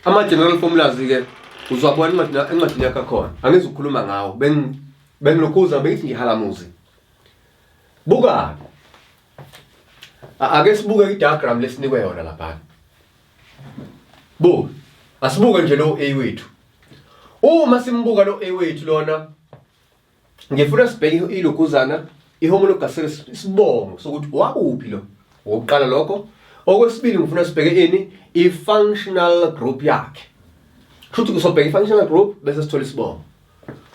Ama-general formulas-ke uzwabona encwadini yakho akhona. Angizukukhuluma ngawo. Bengilokhuza bengithi ngihalamuzi. Buka. Ake sibuke i-diagram lesinikwe yona lapha. Buka. Asibuke nje lo A wethu. Uma simbuka lo A wethu lona ngifuna sibheke ilokuzana i-homologous series isibongo sokuthi wakuphi lo. Okokuqala lokho. Okwesibili ngifuna sibheke ini i-functional group yakhe. Kusho ukuthi sobheka i-functional group bese sithola isibongo.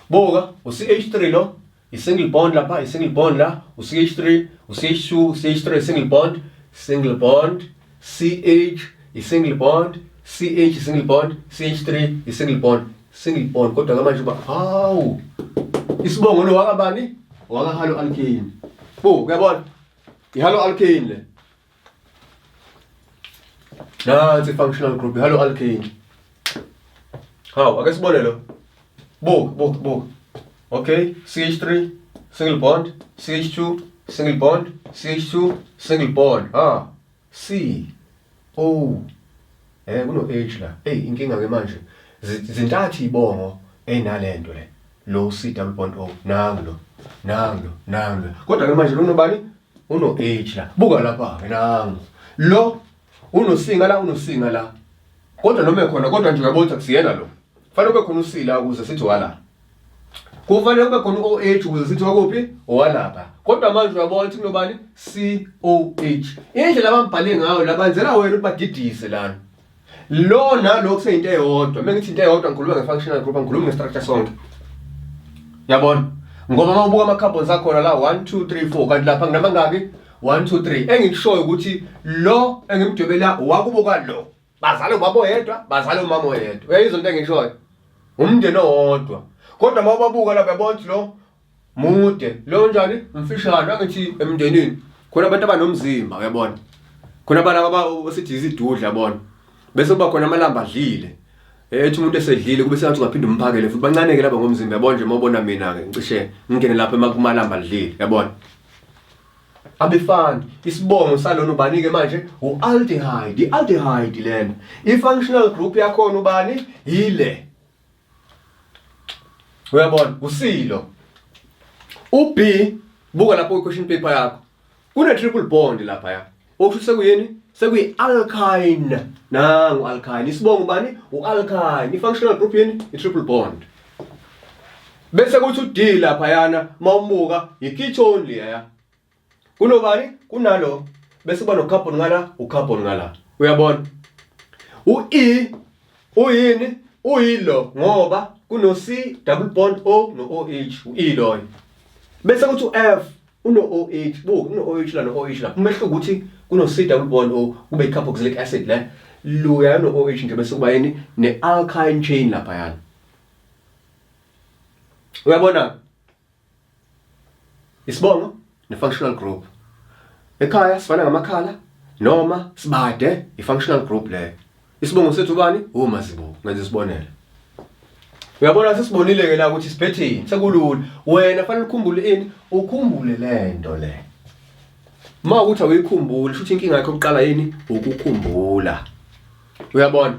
Buka u-CH3 lo i-single bond lapha i-single bond la u-CH3 u-CH2 u-CH3 single bond single bond CH i-single bond CH i-single bond CH3 i-single bond single bond kodwa ke manje uba hawu isibongo lo wakabani waka halo alkane bu uyabona i-halo alkane le nansi i-functional group i-halo alkane hawu ake sibone lo buka buka buka okay CH3 single bond CH2 single bond CH2 single bond ah C O kuno H la hey inkinga ke manje zintathu ibongo enalento le lo C double bond O nangu lo nangu lo nangu lo kodwa ke manje lunobani uno H la buka lapha ke nangu lo unosinga la unosinga la kodwa noma ekhona kodwa nje uyabona ukuthi akusiyena lo fanele kube khona usila ukuze sithi wala kufanele kube khona u-OH ukuze sithi wakuphi owalapha kodwa manje uyabona ukuthi kunobani COH indlela abambhale ngayo labanzela wena ukuthi badidise lana lo nalo kuseyinto eyodwa uma ngithi into eyodwa ngikhuluma nge-functional group angikhulumi nge-structure sonke yabona ngoba uma ubuka ama-carbons akhona la 1 2 3 4 kanti lapha nginamangaki 1 2 3 engikushoyo ukuthi lo engimdwebela wakubo kwalo bazale ubaba oyedwa bazale umama oyedwa uyayizwa into engishoyo umndeni owodwa kodwa uma ubabuka lapha yabona ukuthi lo mude lo njani mfishane angithi emndenini khona abantu abanomzimba uyabona khona abantu aba sithi izidudla yabona bese kuba khona amalamba adlile ethi umuntu esedlile kube sengathi ungaphinde umphakele futhi bancane ke laba ngomzimba yabona nje mawubona mina ke ngicishe ngingene lapha emakumalamba adlile yabona abefani isibongo salona ubani ke manje ualdehyde ialdehyde lena i-functional group yakhona ubani yile uyabona usilo uB buka lapho question paper yakho kune triple bond lapha ya okusho sekuyini sekuyi alkyne nangu alkyne isibongo ubani ualkyne i-functional group yini i-triple bond bese kuthi uD lapha yana mawumuka yi-ketone leya kunobani kunalo bese kuba no-carbon ngala u-carbon ngala uyabona u-E uyini uyilo ngoba kuno-C double bond O no-OH u-E loyo bese kuthi u-F uno-OH buka kuno-OH la no-OH la umehluko ukuthi kuno-C double bond O kube i-carboxylic acid le luya no-OH nje bese kuba yini ne-alkyne chain laphayana uyabona isibongo ne-functional group ekhaya sifana ngamakhala noma sibade i-functional group leyo isibongo sethu ubani umazibuko ngenza isibonelo uyabona sesibonile ke la ukuthi siphetheni sekulula wena fanele ukhumbule ini ukhumbule lento le uma ukuthi awuyikhumbuli shuthi inkinga yakho yokuqala yini ukukhumbula uyabona.